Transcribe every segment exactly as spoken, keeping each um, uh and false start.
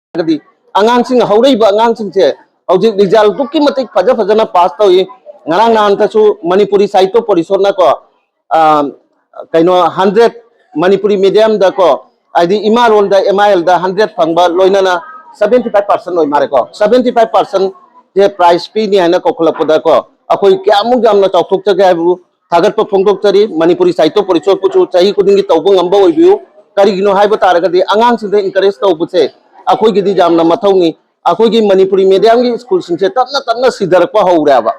ꯍꯥꯏꯔꯒꯗꯤ ꯑꯉꯥꯡꯁꯤꯡ, ꯍꯧꯔꯛꯏꯕ ꯑꯉꯥꯡꯁꯤꯡꯁꯦ ꯍꯧꯖꯤꯛ ꯔꯤꯖꯜ ꯑꯗꯨꯛꯀꯤ ꯃꯇꯤꯛ ꯐꯖ ꯐꯖꯅ ꯄꯥꯁ ꯇꯧꯏ꯫ ꯉꯔꯥꯡ ꯅꯍꯥꯟꯇꯁꯨ ꯃꯅꯤꯄꯨꯔꯤ ꯁꯥꯍꯤꯇ꯭ꯌ ꯄꯣꯔꯤꯁꯣꯠꯅꯀꯣ, ꯑ, ꯀꯩꯅꯣ, ꯍꯟꯗ꯭ꯔꯦꯠ ꯃꯅꯤꯄꯨꯔꯤ ꯃꯤꯗꯤꯌꯝꯗꯀꯣ, ꯍꯥꯏꯗꯤ ꯏꯃꯥ ꯂꯣꯟꯗ ꯑꯦꯝ ꯑꯥꯏ ꯑꯦꯜꯗ ꯍꯟꯗ꯭ꯔꯦꯠ ꯐꯪꯕ ꯂꯣꯏꯅꯅ ꯁꯕꯦꯟꯇꯤ ꯐꯥꯏꯚ ꯄꯥꯔꯁꯦꯟ ꯑꯣꯏ ꯃꯥꯜꯂꯦꯀꯣ꯫ ꯁꯕꯦꯟꯇꯤ ꯐꯥꯏꯚ ꯄꯥꯔꯁꯦꯟꯁꯦ ꯄ꯭ꯔꯥꯏꯖ ꯄꯤꯅꯤ ꯍꯥꯏꯅ ꯀꯧꯈꯠꯂꯛꯄꯗꯀꯣ, ꯑꯩꯈꯣꯏ ꯀꯌꯥꯃꯨꯛ ꯌꯥꯝꯅ ꯆꯥꯎꯊꯣꯛꯆꯒꯦ ꯍꯥꯏꯕꯕꯨ ꯊꯥꯒꯠꯄ ꯐꯣꯡꯗꯣꯛꯆꯔꯤ꯫ ꯃꯅꯤꯄꯨꯔꯤ ꯁꯥꯍꯤꯇ꯭ꯌ ꯄꯣꯔꯤꯁꯣꯠꯄꯨꯁꯨ ꯆꯍꯤ ꯈꯨꯗꯤꯡꯒꯤ ꯇꯧꯕ ꯉꯝꯕ ꯑꯣꯏꯕꯤꯌꯨ꯫ ꯀꯔꯤꯒꯤꯅꯣ ꯍꯥꯏꯕ ꯇꯥꯔꯒꯗꯤ ꯑꯉꯥꯡꯁꯤꯡꯗ ꯏꯟꯀꯔꯦꯖ ꯇꯧꯕꯁꯦ ꯑꯩꯈꯣꯏꯒꯤꯗꯤ ꯌꯥꯝꯅ ꯃꯊꯧꯅꯤ꯫ ꯑꯩꯈꯣꯏꯒꯤ ꯃꯅꯤꯄꯨꯔꯤ ꯃꯤꯗꯤꯌꯝꯒꯤ ꯁ꯭ꯀꯨꯜꯁꯤꯡꯁꯦ ꯇꯞꯅ ꯇꯞꯅ ꯁꯤꯊꯔꯛꯄ ꯍꯧꯔꯦꯕ꯫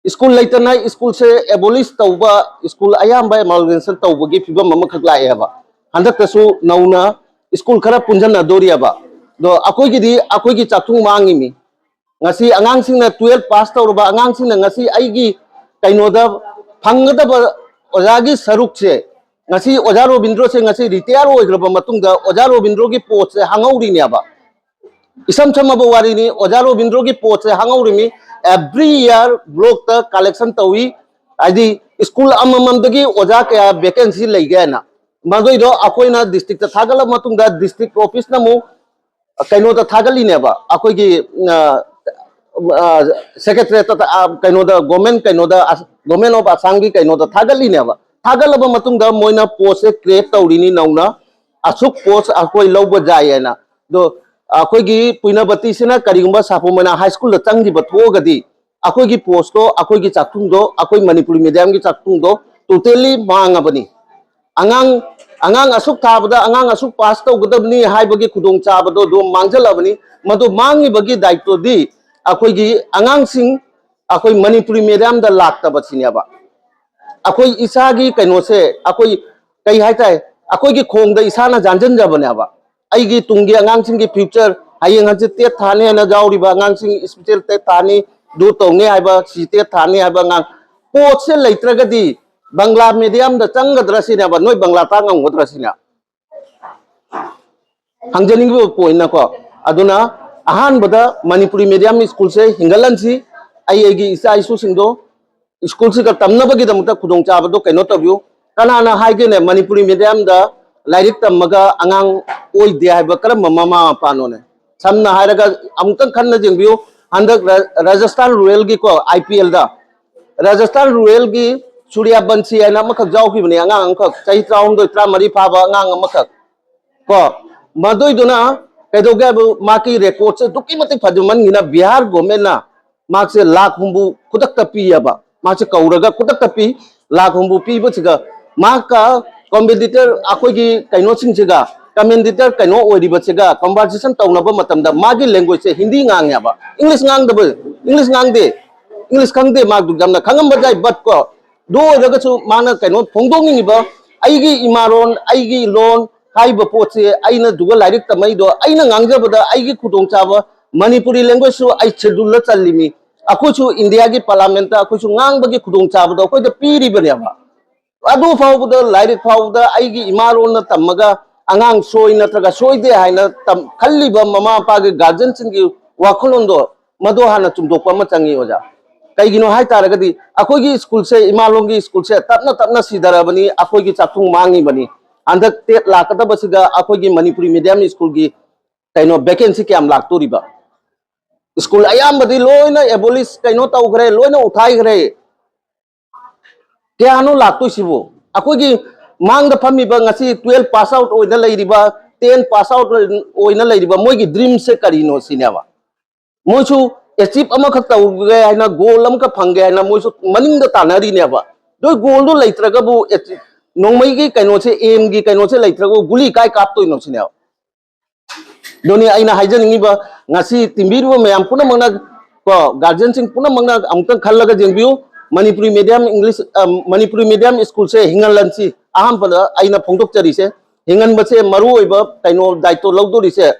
ꯁ꯭ꯀꯨꯜ ꯂꯩꯇꯅ ꯁ꯭ꯀꯨꯜꯁꯦ ꯑꯦꯕꯣꯂꯤꯁ ꯇꯧꯕ, ꯁ꯭ꯀꯨꯜ ꯑꯌꯥꯝꯕ ꯑꯦꯃꯥꯜꯒꯃꯦꯁꯟ ꯇꯧꯕꯒꯤ ꯐꯤꯕꯝ ꯑꯃꯈꯛ ꯂꯥꯛꯑꯦꯕ꯫ ꯍꯟꯗꯛꯇꯁꯨ ꯅꯧꯅ ꯁ꯭ꯀꯨꯜ ꯈꯔ ꯄꯨꯟꯁꯤꯟꯅꯗꯣꯔꯤꯑꯕ꯫ ꯑꯗꯣ ꯑꯩꯈꯣꯏꯒꯤꯗꯤ ꯑꯩꯈꯣꯏꯒꯤ ꯆꯥꯛꯊꯨꯡ ꯃꯥꯡꯉꯤꯃꯤ꯫ ꯉꯁꯤ ꯑꯉꯥꯡꯁꯤꯡꯅ ꯇꯨꯌꯦꯜꯞ ꯄꯥꯁ ꯇꯧꯔꯕ ꯑꯉꯥꯡꯁꯤꯡꯅ ꯉꯁꯤ ꯑꯩꯒꯤ ꯀꯩꯅꯣꯗ ꯐꯪꯒꯗꯕ ꯑꯣꯖꯥꯒꯤ ꯁꯔꯨꯛꯁꯦ, ꯉꯁꯤ ꯑꯣꯖꯥ ꯔꯣꯕꯤꯟꯗ꯭ꯔꯣꯁꯦ ꯉꯁꯤ ꯔꯤꯇꯥꯌꯔ ꯑꯣꯏꯈ꯭ꯔꯕ ꯃꯇꯨꯡꯗ ꯑꯣꯖꯥ ꯔꯣꯕꯤꯟꯗ꯭ꯔꯣꯒꯤ ꯄꯣꯁꯁꯦ ꯍꯥꯡꯍꯧꯔꯤꯅꯦꯕ꯫ ꯏꯁꯝ ꯁꯝꯃꯕ ꯋꯥꯔꯤꯅꯤ, ꯑꯣꯖꯥ ꯔꯣꯕꯤꯟꯗ꯭ꯔꯣꯒꯤ ꯄꯣꯁꯁꯦ ꯍꯥꯡꯍꯧꯔꯤꯃꯤ꯫ ꯑꯦꯚ꯭ꯔꯤ ꯏꯌꯥꯔ ꯕ꯭ꯂꯣꯛꯇ ꯀꯂꯦꯛꯁꯟ ꯇꯧꯏ, ꯍꯥꯏꯗꯤ ꯁ꯭ꯀꯨꯜ ꯑꯃꯃꯝꯗꯒꯤ ꯑꯣꯖꯥ ꯀꯌꯥ ꯚꯦꯀꯦꯟꯁꯤ ꯂꯩꯒꯦ ꯍꯥꯏꯅ꯫ ꯃꯗꯨꯏꯗꯣ ꯑꯩꯈꯣꯏꯅ ꯗꯤꯁꯇ꯭ꯔꯤꯛꯇ ꯊꯥꯒꯠꯂꯕ ꯃꯇꯨꯡꯗ ꯗꯤꯁꯇ꯭ꯔꯤꯛ ꯑꯣꯐꯤꯁꯅ ꯑꯃꯨꯛ ꯀꯩꯅꯣꯗ ꯊꯥꯒꯠꯂꯤꯅꯦꯕ, ꯑꯩꯈꯣꯏꯒꯤ ꯁꯦꯀ꯭ꯔꯦꯇꯔꯤꯌꯦꯠꯇ, ꯀꯩꯅꯣꯗ, ꯒꯣꯔꯃꯦꯟ ꯀꯩꯅꯣꯗ, ꯒꯣꯔꯃꯦꯟ ꯑꯣꯐ ꯑꯁꯥꯝꯒꯤ ꯀꯩꯅꯣꯗ ꯊꯥꯒꯠꯂꯤꯅꯦꯕ꯫ ꯊꯥꯒꯠꯂꯕ ꯃꯇꯨꯡꯗ ꯃꯣꯏꯅ ꯄꯣꯁꯁꯦ ꯀ꯭ꯔꯤꯌꯦꯠ ꯇꯧꯔꯤꯅꯤ ꯅꯧꯅ, ꯑꯁꯨꯛ ꯄꯣꯁ ꯑꯩꯈꯣꯏ ꯂꯧꯕ ꯌꯥꯏ ꯍꯥꯏꯅ꯫ ꯑꯗꯣ ꯑꯩꯈꯣꯏꯒꯤ ꯄꯨꯏꯅꯕꯇꯤꯁꯤꯅ ꯀꯔꯤꯒꯨꯝꯕ ꯁꯥꯄꯣꯝ ꯃꯣꯏꯅꯥ ꯍꯥꯏ ꯁ꯭ꯀꯨꯜꯗ ꯆꯪꯈꯤꯕ ꯊꯣꯛꯑꯒꯗꯤ ꯑꯩꯈꯣꯏꯒꯤ ꯄꯣꯁꯇꯣ, ꯑꯩꯈꯣꯏꯒꯤ ꯆꯥꯛꯊꯨꯡꯗꯣ, ꯑꯩꯈꯣꯏ ꯃꯅꯤꯄꯨꯔꯤ ꯃꯤꯗꯤꯌꯝꯒꯤ ꯆꯥꯛꯊꯨꯡꯗꯣ ꯇꯣꯇꯦꯜꯂꯤ ꯃꯥꯡꯉꯕꯅꯤ꯫ ꯑꯉꯥꯡ, ꯑꯉꯥꯡ ꯑꯁꯨꯛ ꯊꯥꯕꯗ ꯑꯉꯥꯡ ꯑꯁꯨꯛ ꯄꯥꯁ ꯇꯧꯒꯗꯕꯅꯤ ꯍꯥꯏꯕꯒꯤ ꯈꯨꯗꯣꯡꯆꯥꯕꯗꯣ ꯑꯗꯨꯝ ꯃꯥꯡꯖꯜꯂꯕꯅꯤ꯫ ꯃꯗꯨ ꯃꯥꯡꯉꯤꯕꯒꯤ ꯗꯥꯏꯇꯣꯗꯤ ꯑꯩꯈꯣꯏꯒꯤ ꯑꯉꯥꯡꯁꯤꯡ, ꯑꯩꯈꯣꯏ ꯃꯅꯤꯄꯨꯔꯤ ꯃꯤꯗꯤꯌꯝꯗ ꯂꯥꯛꯇꯕꯁꯤꯅꯦꯕ꯫ ꯑꯩꯈꯣꯏ ꯏꯁꯥꯒꯤ ꯀꯩꯅꯣꯁꯦ, ꯑꯩꯈꯣꯏ ꯀꯩ ꯍꯥꯏꯇꯥꯔꯦ, ꯑꯩꯈꯣꯏꯒꯤ ꯈꯣꯡꯗ ꯏꯁꯥꯅ ꯌꯥꯟꯁꯤꯟꯖꯕꯅꯦꯕ꯫ ꯑꯩꯒꯤ ꯇꯨꯡꯒꯤ ꯑꯉꯥꯡꯁꯤꯡꯒꯤ ꯐ꯭ꯌꯨꯆꯔ, ꯍꯌꯦꯡ ꯍꯪꯆꯤꯠ ꯇꯦꯠ ꯊꯥꯅꯤ ꯍꯥꯏꯅ ꯌꯥꯎꯔꯤꯕ ꯑꯉꯥꯡꯁꯤꯡ, ꯏꯁꯄꯤꯁꯦꯜ ꯇꯦꯠ ꯊꯥꯅꯤ, ꯑꯗꯨ ꯇꯧꯅꯤ ꯍꯥꯏꯕ, ꯁꯤ ꯇꯦꯠ ꯊꯥꯅꯤ ꯍꯥꯏꯕ ꯑꯉꯥꯡ, ꯄꯣꯠꯁꯦ ꯂꯩꯇ꯭ꯔꯒꯗꯤ ꯕꯪꯒ꯭ꯂꯥ ꯃꯤꯗꯤꯌꯝꯗ ꯆꯪꯒꯗ꯭ꯔꯥ ꯁꯤꯅꯦꯕ, ꯅꯣꯏ ꯕꯪꯒ꯭ꯂꯥ ꯇꯥꯛ ꯉꯝꯒꯗ꯭ꯔꯥ ꯁꯤꯅꯦ꯫ ꯍꯪꯖꯅꯤꯡꯉꯤꯕ ꯄꯣꯏꯟꯅꯀꯣ꯫ ꯑꯗꯨꯅ ꯑꯍꯥꯟꯕꯗ ꯃꯅꯤꯄꯨꯔꯤ ꯃꯤꯗꯤꯌꯝ ꯁ꯭ꯀꯨꯜꯁꯦ ꯍꯤꯡꯒꯠꯍꯟꯁꯤ꯫ ꯑꯩ ꯑꯩꯒꯤ ꯏꯆꯥ ꯏꯁꯨꯁꯤꯡꯗꯣ ꯁ꯭ꯀꯨꯜꯁꯤꯗ ꯇꯝꯅꯕꯒꯤꯗꯃꯛꯇ ꯈꯨꯗꯣꯡꯆꯥꯕꯗꯣ ꯀꯩꯅꯣ ꯇꯧꯕꯤꯌꯨ꯫ ꯀꯅꯥꯅ ꯍꯥꯏꯒꯦꯅꯦ ꯃꯅꯤꯄꯨꯔꯤ ꯃꯤꯗꯤꯌꯝꯗ ꯂꯥꯏꯔꯤꯛ ꯇꯝꯃꯒ ꯑꯉꯥꯡ ꯑꯣꯏꯗꯦ ꯍꯥꯏꯕ ꯀꯔꯝꯕ ꯃꯃꯥ ꯃꯄꯥꯅꯣꯅꯦ? ꯁꯝꯅ ꯍꯥꯏꯔꯒ ꯑꯃꯨꯛꯇꯪ ꯈꯟꯅ ꯌꯦꯡꯕꯤꯌꯨ, ꯍꯟꯗꯛ ꯔꯥꯖꯁꯊꯥꯟ ꯔꯣꯌꯦꯜꯒꯤꯀꯣ, ꯑꯥꯏ ꯄꯤ ꯑꯦꯜꯗ ꯔꯥꯖꯁꯊꯥꯟ ꯔꯣꯌꯦꯜꯒꯤ ꯁꯨꯔꯌꯥꯕꯟꯁꯤ ꯍꯥꯏꯅ ꯑꯃꯈꯛ ꯌꯥꯎꯈꯤꯕꯅꯦ, ꯑꯉꯥꯡ ꯑꯃꯈꯛ, ꯆꯍꯤ ꯇꯔꯥꯍꯨꯝꯗꯣꯏ ꯇꯔꯥꯃꯔꯤ ꯐꯥꯕ ꯑꯉꯥꯡ ꯑꯃꯈꯛ ꯀꯣ꯫ ꯃꯗꯨꯏꯗꯨꯅ ꯀꯩꯗꯧꯒꯦ ꯍꯥꯏꯕ, ꯃꯥꯒꯤ ꯔꯦꯀꯣꯔꯠꯁꯦ ꯑꯗꯨꯛꯀꯤ ꯃꯇꯤꯛ ꯐꯖꯃꯟꯒꯤꯅ ꯕꯤꯍꯥꯔ ꯒꯣꯔꯃꯦꯟꯅ ꯃꯍꯥꯛꯁꯦ ꯂꯥꯛ ꯍꯨꯝꯐꯨ ꯈꯨꯗꯛꯇ ꯄꯤꯌꯦꯕ꯫ ꯃꯍꯥꯛꯁꯦ ꯀꯧꯔꯒ ꯈꯨꯗꯛꯇ ꯄꯤ, ꯂꯥꯛ ꯍꯨꯝꯐꯨ ꯄꯤꯕꯁꯤꯒ ꯃꯍꯥꯛꯀ ꯀꯣꯝꯄꯤꯇꯤꯇꯔ ꯑꯩꯈꯣꯏꯒꯤ ꯀꯩꯅꯣꯁꯤꯡꯁꯤꯒ, ꯀꯃꯦꯟꯗꯦꯇꯔ ꯀꯩꯅꯣ ꯑꯣꯏꯔꯤꯕꯁꯤꯒ ꯀꯟꯚꯔꯁꯦꯁꯟ ꯇꯧꯅꯕ ꯃꯇꯝꯗ ꯃꯥꯒꯤ ꯂꯦꯡꯒ꯭ꯋꯦꯖꯁꯦ ꯍꯤꯟꯗꯤ ꯉꯥꯡꯉꯦꯕ, ꯏꯪꯂꯤꯁ ꯉꯥꯡꯗꯕ, ꯏꯪꯂꯤꯁ ꯉꯥꯡꯗꯦ, ꯏꯪꯂꯤꯁ ꯈꯪꯗꯦ꯫ ꯃꯥꯗꯨ ꯌꯥꯝꯅ ꯈꯪꯉꯝꯕ ꯌꯥꯏ, ꯕꯠ ꯀꯣ, ꯑꯗꯨ ꯑꯣꯏꯔꯒꯁꯨ ꯃꯥꯅ ꯀꯩꯅꯣ ꯐꯣꯡꯗꯣꯛꯅꯤꯡꯉꯤꯕ, ꯑꯩꯒꯤ ꯏꯃꯥꯔꯣꯟ, ꯑꯩꯒꯤ ꯂꯣꯟ ꯍꯥꯏꯔꯤꯕ ꯄꯣꯠꯁꯦ, ꯑꯩꯅ ꯑꯗꯨꯒ ꯂꯥꯏꯔꯤꯛ ꯇꯝꯃꯛꯏꯗꯣ, ꯑꯩꯅ ꯉꯥꯡꯖꯕꯗ ꯑꯩꯒꯤ ꯈꯨꯗꯣꯡꯆꯥꯕ, ꯃꯅꯤꯄꯨꯔꯤ ꯂꯦꯡꯒ꯭ꯋꯦꯖꯁꯨ ꯑꯩ ꯁꯦꯗꯨꯜꯗ ꯆꯜꯂꯤꯃꯤ, ꯑꯩꯈꯣꯏꯁꯨ ꯏꯟꯗꯤꯌꯥꯒꯤ ꯄꯥꯔꯂꯥꯃꯦꯟꯇ ꯑꯩꯈꯣꯏꯁꯨ ꯉꯥꯡꯕꯒꯤ ꯈꯨꯗꯣꯡꯆꯥꯕꯗꯣ ꯑꯩꯈꯣꯏꯗ ꯄꯤꯔꯤꯕꯅꯦꯕ꯫ ꯑꯗꯨ ꯐꯥꯎꯕꯗ, ꯂꯥꯏꯔꯤꯛ ꯐꯥꯎꯕꯗ ꯑꯩꯒꯤ ꯏꯃꯥꯔꯣꯟꯅ ꯇꯝꯃꯒ ꯑꯉꯥꯡ ꯁꯣꯏ ꯅꯠꯇ꯭ꯔꯒ ꯁꯣꯏꯗꯦ ꯍꯥꯏꯅ ꯇꯝ-, ꯈꯜꯂꯤꯕ ꯃꯃꯥ ꯃꯄꯥꯒꯤ, ꯒꯥꯔꯖꯤꯌꯟꯁꯤꯡꯒꯤ ꯋꯥꯈꯜꯂꯣꯟꯗꯣ, ꯃꯗꯨ ꯍꯥꯟꯅ ꯆꯨꯝꯊꯣꯛꯄ ꯑꯃ ꯆꯪꯉꯤ, ꯑꯣꯖꯥ꯫ ꯀꯩꯒꯤꯅꯣ ꯍꯥꯏ ꯇꯥꯔꯒꯗꯤ ꯑꯩꯈꯣꯏꯒꯤ ꯁ꯭ꯀꯨꯜꯁꯦ, ꯏꯃꯥꯂꯣꯟꯒꯤ ꯁ꯭ꯀꯨꯜꯁꯦ ꯇꯞꯅ ꯇꯞꯅ ꯁꯤꯊꯔꯕꯅꯤ, ꯑꯩꯈꯣꯏꯒꯤ ꯆꯥꯛꯊꯨꯡ ꯃꯥꯡꯉꯤꯕꯅꯤ꯫ ꯍꯟꯗꯛ ꯇꯦꯠ ꯂꯥꯛꯀꯗꯕꯁꯤꯗ ꯑꯩꯈꯣꯏꯒꯤ ꯃꯅꯤꯄꯨꯔꯤ ꯃꯤꯗꯤꯌꯝ ꯁ꯭ꯀꯨꯜꯒꯤ ꯀꯩꯅꯣ ꯚꯦꯀꯦꯟꯁꯤ ꯀꯌꯥꯝ ꯂꯥꯛꯇꯣꯔꯤꯕ? ꯁ꯭ꯀꯨꯜ ꯑꯌꯥꯝꯕꯗꯤ ꯂꯣꯏꯅ ꯑꯦꯕꯣꯂꯤꯁ ꯀꯩꯅꯣ ꯇꯧꯈ꯭ꯔꯦ, ꯂꯣꯏꯅ ꯎꯊꯥꯏꯈ꯭ꯔꯦ꯫ ꯀꯌꯥꯅꯣ ꯂꯥꯛꯇꯣꯏꯁꯤꯕꯨ? ꯑꯩꯈꯣꯏꯒꯤ ꯃꯥꯡꯗ ꯐꯝꯃꯤꯕ, ꯉꯁꯤ ꯇꯨꯌꯦꯜꯐ ꯄꯥꯁ ꯑꯥꯎꯠ ꯑꯣꯏꯅ ꯂꯩꯔꯤꯕ, ꯇꯦꯟ ꯄꯥꯁ ꯑꯥꯎꯠ ꯑꯣꯏꯅ ꯂꯩꯔꯤꯕ, ꯃꯣꯏꯒꯤ ꯗ꯭ꯔꯤꯝꯁꯦ ꯀꯔꯤꯅꯣ ꯁꯤꯅꯦꯕ꯫ ꯃꯣꯏꯁꯨ ꯑꯦꯆꯤꯞ ꯑꯃꯈꯛ ꯇꯧꯒꯦ ꯍꯥꯏꯅ, ꯒꯣꯜ ꯑꯃꯈꯛ ꯐꯪꯒꯦ ꯍꯥꯏꯅ ꯃꯣꯏꯁꯨ ꯃꯅꯤꯡꯗ ꯇꯥꯟꯅꯔꯤꯅꯦꯕ꯫ ꯑꯗꯨ ꯒꯣꯜꯗꯨ ꯂꯩꯇ꯭ꯔꯒꯕꯨ, ꯑꯦꯆꯤꯞ, ꯅꯣꯡꯃꯩꯒꯤ ꯀꯩꯅꯣꯁꯦ, ꯑꯦꯝꯒꯤ ꯀꯩꯅꯣꯁꯦ ꯂꯩꯇ꯭ꯔꯒꯕꯨ ꯒꯨꯂꯤ ꯀꯥꯏ ꯀꯥꯞꯇꯣꯏꯅꯣ ꯁꯤꯅꯦꯕ꯫ ꯑꯗꯨꯅꯤ ꯑꯩꯅ ꯍꯥꯏꯖꯅꯤꯡꯉꯤꯕ, ꯉꯁꯤ ꯇꯤꯟꯕꯤꯔꯤꯕ ꯃꯌꯥꯝ ꯄꯨꯝꯅꯃꯛꯅ, ꯀꯣ, ꯒꯥꯔꯖꯤꯌꯟꯁꯤꯡ ꯄꯨꯝꯅꯃꯛꯅ ꯑꯃꯨꯛꯇꯪ ꯈꯜꯂꯒ ꯌꯦꯡꯕꯤꯌꯨ꯫ ꯃꯅꯤꯄꯨꯔꯤ ꯃꯤꯗꯤꯌꯝ ꯏꯪꯂꯤꯁ, ꯑ, ꯃꯅꯤꯄꯨꯔꯤ ꯃꯤꯗꯤꯌꯝ ꯁ꯭ꯀꯨꯜꯁꯦ ꯍꯤꯡꯍꯜꯍꯟꯁꯤ꯫ ꯑꯍꯥꯟꯕꯗ ꯑꯩꯅ ꯐꯣꯡꯗꯣꯛꯆꯔꯤꯁꯦ, ꯍꯤꯡꯍꯟꯕꯁꯦ ꯃꯔꯨ ꯑꯣꯏꯕ ꯀꯩꯅꯣ ꯗꯥꯏꯇꯣ ꯂꯧꯗꯣꯔꯤꯁꯦ,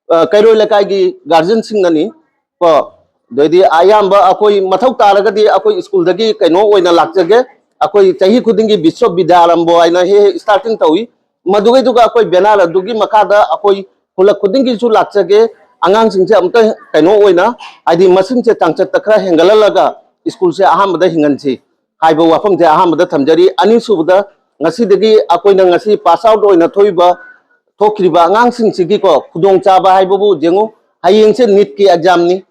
ꯑ, ꯀꯩꯔꯣꯏ ꯂꯩꯀꯥꯏꯒꯤ ꯒꯥꯔꯖꯤꯌꯟꯁꯤꯡꯅꯅꯤ꯫ ꯀꯣ, ꯑꯗꯩꯗꯤ ꯑꯌꯥꯝꯕ ꯑꯩꯈꯣꯏ ꯃꯊꯧ ꯇꯥꯔꯒꯗꯤ ꯑꯩꯈꯣꯏ ꯁ꯭ꯀꯨꯜꯗꯒꯤ ꯀꯩꯅꯣ ꯑꯣꯏꯅ ꯂꯥꯛꯆꯒꯦ꯫ ꯑꯩꯈꯣꯏ ꯆꯍꯤ ꯈꯨꯗꯤꯡꯒꯤ ꯕꯤꯁ꯭ꯋ ꯕꯤꯗ꯭ꯌꯥꯔꯝꯕꯣ ꯍꯥꯏꯅ ꯍꯦꯛ ꯍꯦꯛ ꯁ꯭ꯇꯥꯔꯇꯤꯡ ꯇꯧꯏ꯫ ꯃꯗꯨꯒꯩꯗꯨꯒ ꯑꯩꯈꯣꯏ ꯕꯦꯅꯔ ꯑꯗꯨꯒꯤ ꯃꯈꯥꯗ ꯑꯩꯈꯣꯏ ꯈꯨꯜꯂꯛ ꯈꯨꯗꯤꯡꯒꯤꯁꯨ ꯂꯥꯛꯆꯒꯦ꯫ ꯑꯉꯥꯡꯁꯤꯡꯁꯦ ꯑꯃꯨꯛꯇ ꯀꯩꯅꯣ ꯑꯣꯏꯅ, ꯍꯥꯏꯗꯤ ꯃꯁꯤꯡꯁꯦ ꯆꯥꯡꯆꯠꯇ ꯈꯔ ꯍꯦꯟꯒꯠꯍꯜꯂꯒ ꯁ꯭ꯀꯨꯜꯁꯦ ꯑꯍꯥꯟꯕꯗ ꯍꯤꯡꯍꯟꯁꯤ ꯍꯥꯏꯕ ꯋꯥꯐꯝꯁꯦ ꯑꯍꯥꯟꯕꯗ ꯊꯝꯖꯔꯤ꯫ ꯑꯅꯤꯁꯨꯕꯗ ꯉꯁꯤꯗꯒꯤ ꯑꯩꯈꯣꯏꯅ ꯉꯁꯤ ꯄꯥꯁ ꯑꯥꯎꯠ ꯑꯣꯏꯅ ꯊꯣꯛꯏꯕ, ꯊꯣꯛꯈ꯭ꯔꯤꯕ ꯑꯉꯥꯡꯁꯤꯡꯁꯤꯒꯤꯀꯣ ꯈꯨꯗꯣꯡꯆꯥꯕ ꯍꯥꯏꯕꯕꯨ ꯌꯦꯡꯉꯨ, ꯍꯌꯦꯡꯁꯦ ꯅꯤꯠꯀꯤ ꯑꯦꯛꯖꯥꯝꯅꯤ꯫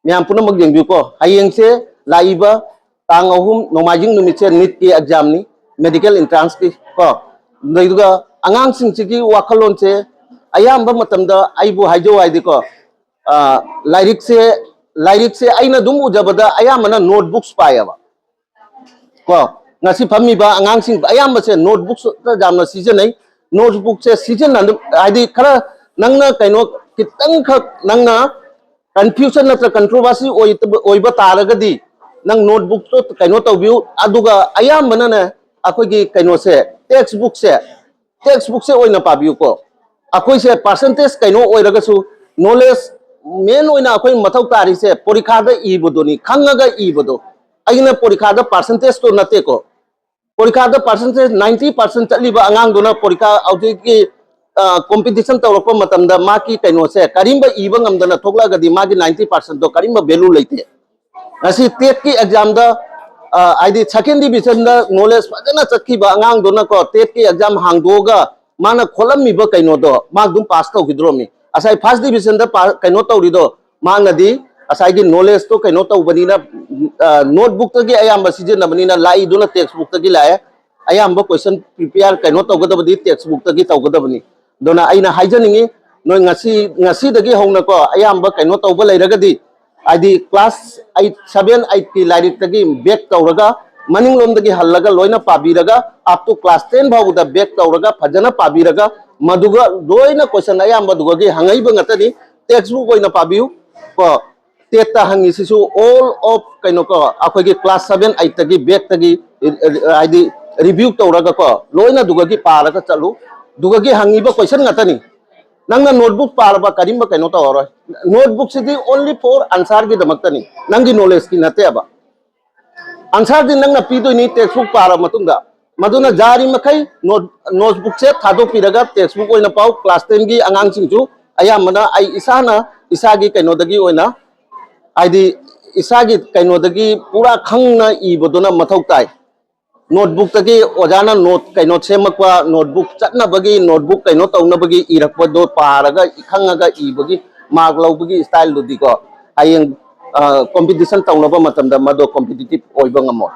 ꯃꯌꯥꯝ ꯄꯨꯝꯅꯃꯛ ꯌꯦꯡꯕꯤꯌꯨꯀꯣ, ꯍꯌꯦꯡꯁꯦ ꯂꯥꯛꯏꯕ ꯇꯥꯡ ꯑꯍꯨꯝ ꯅꯣꯡꯃꯥꯏꯖꯤꯡ ꯅꯨꯃꯤꯠꯁꯦ ꯅꯤꯠꯀꯤ ꯑꯦꯛꯖꯥꯝꯅꯤ, ꯃꯦꯗꯤꯀꯦꯜ ꯑꯦꯟꯇ꯭ꯔꯥꯟꯁꯀꯤ ꯀꯣ꯫ ꯑꯗꯨꯗꯨꯒ ꯑꯉꯥꯡꯁꯤꯡꯁꯤꯒꯤ ꯋꯥꯈꯜꯂꯣꯟꯁꯦ ꯑꯌꯥꯝꯕ ꯃꯇꯝꯗ ꯑꯩꯕꯨ ꯍꯥꯏꯖꯧ ꯍꯥꯏꯗꯤꯀꯣ, ꯑ, ꯂꯥꯏꯔꯤꯛꯁꯦ, ꯂꯥꯏꯔꯤꯛꯁꯦ ꯑꯩꯅ ꯑꯗꯨꯝ ꯎꯖꯕꯗ ꯑꯌꯥꯝꯕꯅ ꯅꯣꯠꯕꯨꯛꯁ ꯄꯥꯏꯌꯦꯕ꯫ ꯀꯣ, ꯉꯁꯤ ꯐꯝꯃꯤꯕ ꯑꯉꯥꯡꯁꯤꯡ ꯑꯌꯥꯝꯕꯁꯦ ꯅꯣꯠꯕꯨꯛꯁꯇ ꯌꯥꯝꯅ ꯁꯤꯖꯤꯟꯅꯩ꯫ ꯅꯣꯠꯕꯨꯛꯁꯦ ꯁꯤꯖꯤꯟꯅ, ꯍꯥꯏꯗꯤ ꯈꯔ ꯅꯪꯅ ꯀꯩꯅꯣ ꯈꯤꯇꯪꯈꯛ ꯅꯪꯅ ꯀꯟꯐ꯭ꯌꯨꯖꯟ ꯅꯠꯇ꯭ꯔ ꯀꯟꯇ꯭ꯔꯣꯚꯔꯁꯤ ꯑꯣꯏꯕ ꯇꯥꯔꯒꯗꯤ ꯅꯪ ꯅꯣꯠꯕꯨꯛꯇꯣ ꯀꯩꯅꯣ ꯇꯧꯕꯤꯌꯨ꯫ ꯑꯗꯨꯒ ꯑꯌꯥꯝꯕꯅꯅꯦ ꯑꯩꯈꯣꯏꯒꯤ ꯀꯩꯅꯣꯁꯦ, ꯇꯦꯛꯁ ꯕꯨꯛꯁꯦ, ꯇꯦꯛꯁ ꯕꯨꯛꯁꯦ ꯑꯣꯏꯅ ꯄꯥꯕꯤꯌꯨꯀꯣ꯫ ꯑꯩꯈꯣꯏꯁꯦ ꯄꯥꯔꯁꯦꯟꯇꯦꯖ ꯀꯩꯅꯣ ꯑꯣꯏꯔꯒꯁꯨ ꯅꯣꯂꯦꯖ ꯃꯦꯟ ꯑꯣꯏꯅ ꯑꯩꯈꯣꯏ ꯃꯊꯧ ꯇꯥꯔꯤꯁꯦ ꯄꯣꯔꯤꯈꯥꯗ ꯏꯕꯗꯨꯅꯤ, ꯈꯪꯉꯒ ꯏꯕꯗꯣ꯫ ꯑꯩꯅ ꯄꯣꯔꯤꯈꯥꯗ ꯄꯥꯔꯁꯦꯟꯇꯦꯖꯇꯣ ꯅꯠꯇꯦꯀꯣ꯫ ꯄꯣꯔꯤꯈꯥꯗ ꯄꯥꯔꯁꯦꯟꯇꯦꯖ ꯅꯥꯏꯟꯇꯤ ꯄꯥꯔꯁꯦꯟ ꯆꯠꯂꯤꯕ ꯑꯉꯥꯡꯗꯨꯅ ꯄꯣꯔꯤꯈꯥ ꯍꯧꯖꯤꯛꯀꯤ ꯀꯣꯝꯄꯤꯇꯤꯁꯟ ꯇꯧꯔꯛꯄ ꯃꯇꯝꯗ ꯃꯥꯒꯤ ꯀꯩꯅꯣꯁꯦ ꯀꯔꯤꯝꯕ ꯏꯕ ꯉꯝꯗꯅ ꯊꯣꯛꯂꯛꯑꯒꯗꯤ ꯃꯥꯒꯤ ꯅꯥꯏꯟꯇꯤ ꯄꯥꯔꯁꯦꯟꯗꯣ ꯀꯔꯤꯝꯕ ꯚꯦꯂꯨ ꯂꯩꯇꯦ꯫ ꯉꯁꯤ ꯇꯦꯠꯀꯤ ꯑꯦꯛꯖꯥꯝꯗ, ꯑ, ꯍꯥꯏꯗꯤ ꯁꯦꯀꯦꯟ ꯗꯤꯕꯤꯖꯟꯗ ꯅꯣꯂꯦꯖ ꯐꯖꯅ ꯆꯠꯈꯤꯕ ꯑꯉꯥꯡꯗꯨꯅꯀꯣ ꯇꯦꯠꯀꯤ ꯑꯦꯛꯖꯥꯝ ꯍꯥꯡꯗꯣꯛꯑꯒ ꯃꯥꯅ ꯈꯣꯠꯂꯝꯃꯤꯕ ꯀꯩꯅꯣꯗꯣ ꯃꯥ ꯑꯗꯨꯝ ꯄꯥꯁ ꯇꯧꯈꯤꯗ꯭ꯔꯣꯝꯅꯤ꯫ ꯉꯁꯥꯏ ꯐꯥꯔꯁ ꯗꯤꯕꯤꯖꯟꯗ ꯄꯥ-, ꯀꯩꯅꯣ ꯇꯧꯔꯤꯗꯣ ꯃꯥꯅꯗꯤ ꯉꯁꯥꯏꯒꯤ ꯅꯣꯂꯦꯖꯇꯣ ꯀꯩꯅꯣ ꯇꯧꯕꯅꯤꯅ, ꯑ, ꯅꯣꯠꯕꯨꯛꯇꯒꯤ ꯑꯌꯥꯝꯕ ꯁꯤꯖꯤꯟꯅꯕꯅꯤꯅ ꯂꯥꯛꯏꯗꯨꯅ ꯇꯦꯛꯁ ꯕꯨꯛꯇꯒꯤ ꯂꯥꯛꯑꯦ꯫ ꯑꯌꯥꯝꯕ ꯀꯣꯏꯁꯟ ꯄ꯭ꯔꯤꯄꯦꯌꯥꯔ ꯀꯩꯅꯣ ꯇꯧꯒꯗꯕꯗꯤ ꯇꯦꯛꯁ ꯕꯨꯛꯇꯒꯤ ꯇꯧꯒꯗꯕꯅꯤ꯫ ꯑꯗꯨꯅ ꯑꯩꯅ ꯍꯥꯏꯖꯅꯤꯡꯉꯤ, ꯅꯣꯏ ꯉꯁꯤ, ꯉꯁꯤꯗꯒꯤ ꯍꯧꯅꯀꯣ ꯑꯌꯥꯝꯕ ꯀꯩꯅꯣ ꯇꯧꯕ ꯂꯩꯔꯒꯗꯤ ꯍꯥꯏꯗꯤ ꯀ꯭ꯂꯥꯁ ꯑꯩꯠ, ꯁꯚꯦꯟ, ꯑꯩꯠꯀꯤ ꯂꯥꯏꯔꯤꯛꯇꯒꯤ ꯕꯦꯛ ꯇꯧꯔꯒ ꯃꯅꯤꯡꯂꯣꯝꯗꯒꯤ ꯍꯜꯂꯒ ꯂꯣꯏꯅ ꯄꯥꯕꯤꯔꯒ up to class ten ꯐꯥꯎꯕꯗ ꯕꯦꯛ ꯇꯧꯔꯒ ꯐꯖꯅ ꯄꯥꯕꯤꯔꯒ ꯃꯗꯨꯒ ꯂꯣꯏꯅ ꯀꯣꯏꯁꯟ ꯑꯌꯥꯝꯕꯗꯨꯒꯒꯤ ꯍꯪꯉꯛꯏꯕ ꯉꯥꯛꯇꯅꯤ꯫ ꯇꯦꯛꯁ ꯕꯨꯛ ꯑꯣꯏꯅ ꯄꯥꯕꯤꯌꯨ ꯀꯣ꯫ ꯇꯦꯠꯇ ꯍꯪꯉꯤꯁꯤꯁꯨ all of ꯀꯩꯅꯣ ꯀꯣ, ꯑꯩꯈꯣꯏꯒꯤ ꯀ꯭ꯂꯥꯁ ꯁꯚꯦꯟ, ꯑꯩꯠꯇꯒꯤ ꯕꯦꯛꯇꯒꯤ, ꯍꯥꯏꯗꯤ ꯔꯤꯚ꯭ꯌꯨ ꯇꯧꯔꯒ ꯀꯣ ꯂꯣꯏꯅ ꯑꯗꯨꯒꯒꯤ ꯄꯥꯔꯒ ꯆꯠꯂꯨ꯫ ꯑꯗꯨꯒꯒꯤ ꯍꯪꯉꯤꯕ ꯀꯣꯏꯁꯟ ꯉꯥꯛꯇꯅꯤ꯫ ꯅꯪꯅ ꯅꯣꯠꯕꯨꯛ ꯄꯥꯔꯕ ꯀꯔꯤꯝꯕ ꯀꯩꯅꯣ ꯇꯧꯔꯔꯣꯏ꯫ ꯅꯣꯠꯕꯨꯛꯁꯤꯗꯤ only for answerꯒꯤꯗꯃꯛꯇꯅꯤ, ꯅꯪꯒꯤ ꯅꯣꯂꯦꯖꯀꯤ ꯅꯠꯇꯦꯕ꯫ ꯑꯟꯁꯔꯗꯤ ꯅꯪꯅ ꯄꯤꯗꯣꯏꯅꯤ ꯇꯦꯛꯁ ꯕꯨꯛ ꯄꯥꯔꯕ ꯃꯇꯨꯡꯗ꯫ ꯃꯗꯨꯅ ꯌꯥꯔꯤ ꯃꯈꯩ ꯅꯣꯠ-, ꯅꯣꯠꯕꯨꯛꯁꯦ ꯊꯥꯗꯣꯛꯄꯤꯔꯒ ꯇꯦꯛꯁ ꯕꯨꯛ ꯑꯣꯏꯅ ꯄꯥꯎ꯫ ꯀ꯭ꯂꯥꯁ ꯇꯦꯟꯒꯤ ꯑꯉꯥꯡꯁꯤꯡꯁꯨ ꯑꯌꯥꯝꯕꯅ ꯑꯩ ꯏꯁꯥꯅ ꯏꯁꯥꯒꯤ ꯀꯩꯅꯣꯗꯒꯤ ꯑꯣꯏꯅ, ꯍꯥꯏꯗꯤ ꯏꯁꯥꯒꯤ ꯀꯩꯅꯣꯗꯒꯤ ꯄꯨꯔꯥ ꯈꯪꯅ ꯏꯕꯗꯨꯅ ꯃꯊꯧ ꯇꯥꯏ꯫ ꯅꯣꯠꯕꯨꯛꯇꯒꯤ ꯑꯣꯖꯥꯅ ꯅꯣꯠ ꯀꯩꯅꯣ ꯁꯦꯝꯃꯛꯄ, ꯅꯣꯠꯕꯨꯛ ꯆꯠꯅꯕꯒꯤ, ꯅꯣꯠꯕꯨꯛ ꯀꯩꯅꯣ ꯇꯧꯅꯕꯒꯤ ꯏꯔꯛꯄꯗꯣ ꯄꯥꯔꯒ ꯈꯪꯉꯒ ꯏꯕꯒꯤ ꯃꯥꯔꯛ ꯂꯧꯕꯒꯤ ꯏꯁꯇꯥꯏꯜꯗꯨꯗꯤꯀꯣ, ꯍꯌꯦꯡ ꯀꯣꯝꯄꯤꯇꯤꯁꯟ ꯇꯧꯅꯕ ꯃꯇꯝꯗ ꯃꯗꯣ ꯀꯣꯝꯄꯤꯇꯤꯇꯤꯞ ꯑꯣꯏꯕ ꯉꯝꯃꯣꯏ꯫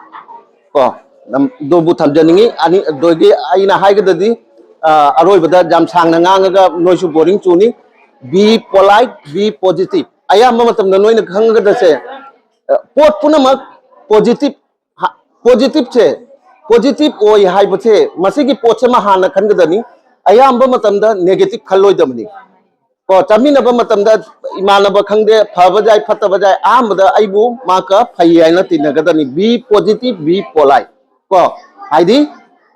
ꯀꯣ, ꯑꯗꯨꯕꯨ ꯊꯝꯖꯅꯤꯡꯉꯤ꯫ ꯑꯅꯤ ꯑꯗꯒꯤ ꯑꯩꯅ ꯍꯥꯏꯒꯗꯗꯤ, ꯑ, ꯑꯔꯣꯏꯕꯗ ꯌꯥꯝ ꯁꯥꯡꯅ ꯉꯥꯡꯉꯒ ꯅꯣꯏꯁꯨ boring ꯆꯨꯅꯤ꯫ Be polite, be positive. ꯑꯌꯥꯝꯕ ꯃꯇꯝꯗ ꯅꯣꯏꯅ ꯈꯪꯒꯗꯁꯦ, ꯑ, ꯄꯣꯠ ꯄꯨꯝꯅꯃꯛ ꯄꯣꯖꯤꯇꯤꯞ ꯄꯣꯖꯤꯇꯤꯞꯁꯦ, ꯄꯣꯖꯤꯇꯤꯞ ꯑꯣꯏ ꯍꯥꯏꯕꯁꯦ, ꯃꯁꯤꯒꯤ ꯄꯣꯠꯁꯤꯃ ꯍꯥꯟꯅ ꯈꯟꯒꯗꯕꯅꯤ꯫ ꯑꯌꯥꯝꯕ ꯃꯇꯝꯗ ꯅꯦꯒꯦꯇꯤꯞ ꯈꯜꯂꯣꯏꯗꯕꯅꯤ꯫ ꯀꯣ, ꯆꯥꯃꯤꯟꯅꯕ ꯃꯇꯝꯗ ꯏꯃꯥꯟꯅꯕ ꯈꯪꯗꯦ, ꯐꯕ ꯌꯥꯏ ꯐꯠꯇꯕ ꯌꯥꯏ, ꯑꯍꯥꯟꯕꯗ ꯑꯩꯕꯨ ꯃꯍꯥꯛꯀ ꯐꯩ ꯍꯥꯏꯅ ꯇꯤꯟꯅꯒꯗꯕꯅꯤ꯫ Be positive, be polite. ꯀꯣ, ꯍꯥꯏꯗꯤ,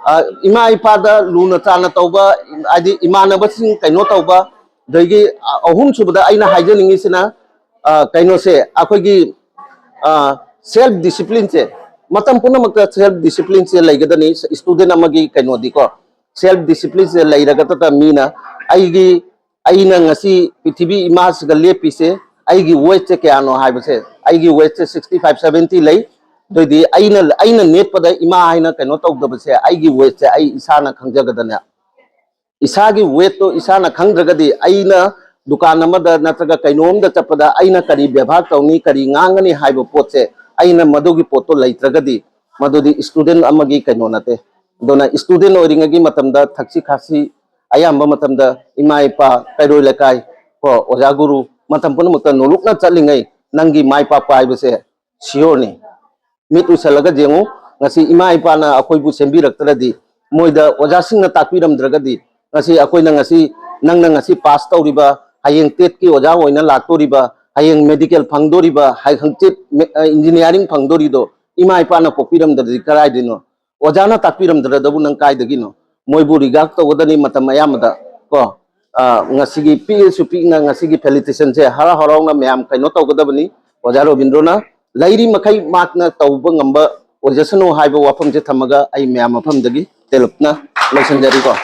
ꯑ, ꯏꯃꯥ ꯏꯄꯥꯗ ꯂꯨꯅ ꯆꯥꯟꯅ ꯇꯧꯕ, ꯍꯥꯏꯗꯤ ꯏꯃꯥꯟꯅꯕꯁꯤꯡ ꯀꯩꯅꯣ ꯇꯧꯕ, ꯑꯗꯒꯤ, ꯑ, ꯑꯍꯨꯝꯁꯨꯕꯗ ꯑꯩꯅ ꯍꯥꯏꯖꯅꯤꯡꯉꯤꯁꯤꯅ, ꯑ, ꯀꯩꯅꯣꯁꯦ, ꯑꯩꯈꯣꯏꯒꯤ, ꯑ, ꯁꯦꯜꯐ ꯗꯤꯁꯤꯄ꯭ꯂꯤꯟꯁꯦ, ꯃꯇꯝ ꯄꯨꯝꯅꯃꯛꯇ ꯁꯦꯜꯐ ꯗꯤꯁꯤꯄ꯭ꯂꯤꯟꯁꯦ ꯂꯩꯒꯗꯕꯅꯤ꯫ ꯏꯁꯇꯨꯗꯦꯟ ꯑꯃꯒꯤ ꯀꯩꯅꯣꯗꯤꯀꯣ, ꯁꯦꯜꯐ ꯗꯤꯁꯤꯄ꯭ꯂꯤꯟꯁꯦ ꯂꯩꯔꯒꯇꯗ ꯃꯤꯅ ꯑꯩꯒꯤ, ꯑꯩꯅ ꯉꯁꯤ ꯄ꯭ꯔꯤꯊꯤꯕꯤ ꯏꯃꯥꯁꯤꯒ ꯂꯦꯞꯄꯤꯁꯦ, ꯑꯩꯒꯤ ꯋꯦꯠꯁꯦ ꯀꯌꯥꯅꯣ ꯍꯥꯏꯕꯁꯦ, ꯑꯩꯒꯤ ꯋꯦꯠꯁꯦ sixty five, seventy ꯂꯩ꯫ ꯑꯗꯨꯏꯗꯤ ꯑꯩꯅ, ꯑꯩꯅ ꯅꯦꯠꯄꯗ ꯏꯃꯥ ꯍꯥꯏꯅ ꯀꯩꯅꯣ ꯇꯧꯗꯕꯁꯦ, ꯑꯩꯒꯤ ꯋꯦꯠꯁꯦ ꯑꯩ ꯏꯁꯥꯅ ꯈꯪꯖꯒꯗꯅꯦ꯫ ꯏꯁꯥꯒꯤ ꯋꯦꯠꯇꯣ ꯏꯁꯥꯅ ꯈꯪꯗ꯭ꯔꯒꯗꯤ, ꯑꯩꯅ ꯗꯨꯀꯥꯟ ꯑꯃꯗ ꯅꯠꯇ꯭ꯔꯒ ꯀꯩꯅꯣꯝꯗ ꯆꯠꯄꯗ ꯑꯩꯅ ꯀꯔꯤ ꯕꯦꯕꯥꯔ ꯇꯧꯅꯤ, ꯀꯔꯤ ꯉꯥꯡꯒꯅꯤ ꯍꯥꯏꯕ ꯄꯣꯠꯁꯦ, ꯑꯩꯅ ꯃꯗꯨꯒꯤ ꯄꯣꯠꯇꯣ ꯂꯩꯇ꯭ꯔꯒꯗꯤ, ꯃꯗꯨꯗꯤ ꯏꯁꯇꯨꯗꯦꯟ ꯑꯃꯒꯤ ꯀꯩꯅꯣ ꯅꯠꯇꯦ꯫ ꯑꯗꯨꯅ ꯏꯁꯇꯨꯗꯦꯟ ꯑꯣꯏꯔꯤꯉꯩꯒꯤ ꯃꯇꯝꯗ ꯊꯛꯁꯤ ꯈꯥꯁꯤ, ꯑꯌꯥꯝꯕ ꯃꯇꯝꯗ ꯏꯃꯥ ꯏꯄꯥ, ꯀꯩꯔꯣꯏ ꯂꯩꯀꯥꯏ, ꯀꯣ, ꯑꯣꯖꯥ ꯒꯨꯔꯨ, ꯃꯇꯝ ꯄꯨꯝꯅꯃꯛꯇ ꯅꯣꯂꯨꯛꯅ ꯆꯠꯂꯤꯉꯩ, ꯅꯪꯒꯤ ꯃꯥꯏ ꯄꯥꯛꯄ ꯍꯥꯏꯕꯁꯦ ꯁꯤꯌꯣꯔꯅꯤ꯫ ꯃꯤꯠ ꯎꯏꯁꯜꯂꯒ ꯌꯦꯡꯉꯨ, ꯉꯁꯤ ꯏꯃꯥ ꯏꯄꯥꯅ ꯑꯩꯈꯣꯏꯕꯨ ꯁꯦꯝꯕꯤꯔꯛꯇ꯭ꯔꯗꯤ, ꯃꯣꯏꯗ ꯑꯣꯖꯥꯁꯤꯡꯅ ꯇꯥꯛꯄꯤꯔꯝꯗ꯭ꯔꯒꯗꯤ, ꯉꯁꯤ ꯑꯩꯈꯣꯏꯅ ꯉꯁꯤ, ꯅꯪꯅ ꯉꯁꯤ ꯄꯥꯁ ꯇꯧꯔꯤꯕ, ꯍꯌꯦꯡ ꯇꯦꯠꯀꯤ ꯑꯣꯖꯥ ꯑꯣꯏꯅ ꯂꯥꯛꯇꯣꯔꯤꯕ, ꯍꯌꯦꯡ ꯃꯦꯗꯤꯀꯦꯜ ꯐꯪꯗꯣꯔꯤꯕ, ꯍꯌꯦꯡ ꯍꯪꯆꯤꯠ ꯃꯦ-, ꯑ, ꯏꯟꯖꯤꯅꯤꯌꯥꯔꯤꯡ ꯐꯪꯗꯣꯔꯤꯗꯣ ꯏꯃꯥ ꯏꯄꯥꯅ ꯄꯣꯛꯄꯤꯔꯝꯗ꯭ꯔꯗꯤ ꯀꯗꯥꯏꯗꯩꯅꯣ? ꯑꯣꯖꯥꯅ ꯇꯥꯛꯄꯤꯔꯝꯗ꯭ꯔꯗꯕꯨ ꯅꯪ ꯀꯥꯏꯗꯒꯤꯅꯣ? ꯃꯣꯏꯕꯨ ꯔꯤꯒꯥꯔꯗ ꯇꯧꯒꯗꯕꯅꯤ ꯃꯇꯝ ꯑꯌꯥꯝꯕꯗ, ꯀꯣ꯫ ꯑ, ꯉꯁꯤꯒꯤ ꯄꯤꯛꯑꯁꯨ ꯄꯤꯛꯅ ꯉꯁꯤꯒꯤ ꯐꯦꯂꯤꯁꯤꯇꯦꯁꯟꯁꯦ ꯍꯔꯥꯎ ꯍꯔꯥꯎꯅ ꯃꯌꯥꯝ ꯀꯩꯅꯣ ꯇꯧꯒꯗꯕꯅꯤ꯫ ꯑꯣꯖꯥ ꯔꯣꯕꯤꯟꯗ꯭ꯔꯣꯅ ꯂꯩꯔꯤ ꯃꯈꯩ ꯃꯍꯥꯛꯅ ꯇꯧꯕ ꯉꯝꯕ ꯑꯣꯏꯖꯁꯅꯨ ꯍꯥꯏꯕ ꯋꯥꯐꯝꯁꯦ ꯊꯝꯃꯒ ꯑꯩ ꯃꯌꯥꯝ ꯃꯐꯝꯗꯒꯤ ꯇꯦꯜꯂꯞꯅ ꯂꯣꯏꯁꯤꯟꯖꯔꯤꯀꯣ꯫